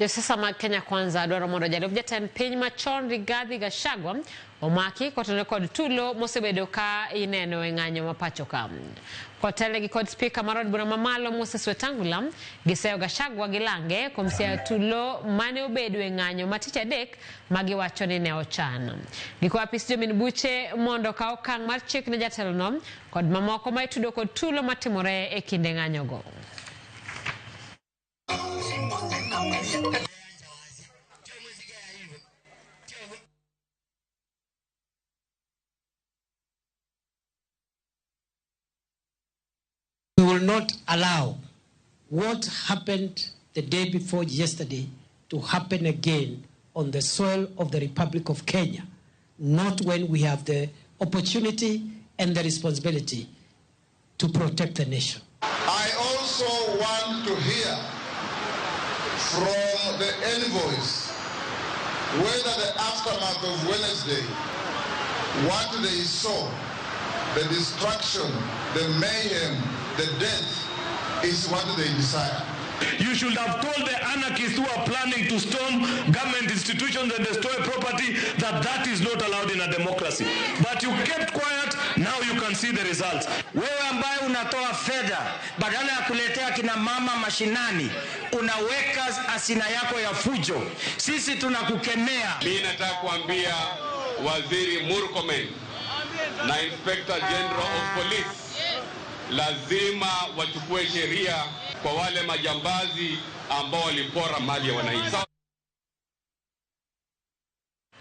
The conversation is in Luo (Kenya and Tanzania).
Josiasa mag Kenya Kwanza dwaro mondo jalup jatend piny machon Rigathi Gachagua omaki kotenore kod tulo mosebedo ka ineno e ng'anyo ma pacho ka. Kotelnegi kod spika mar od bura mamalo Moses Wetangula, giseyo Gachagua gi lange kuom siayo tulo mane obedo e ng'anyo ma tich adek ma giwacho ni ne ochan. Gikwayo apis jomin buche mondo okaw okang' mar chik ne jatelono kod mamoko ma itudo kod tulo matimore e kinde ng'anyogo. We will not allow what happened the day before yesterday to happen again on the soil of the Republic of Kenya, not when we have the opportunity and the responsibility to protect the nation. I also want to hear from the envoys whether the aftermath of Wednesday, what they saw, the destruction, the mayhem, the death, is what they desire. You should have told the anarchists who are planning to storm government institutions and destroy property that that is not allowed in a democracy. But you kept quiet, now you can see the results. Wewe ambaye unatoa fedha badala ya kuletea kina mama mashinani, unaweka asina yako ya fujo. Sisi tunakukemea. Mimi nataka kuambia Waziri Murkomen na Inspector General of Police lazima wachukue sheria kwa wale majambazi ambao walipora mali ya wananchi.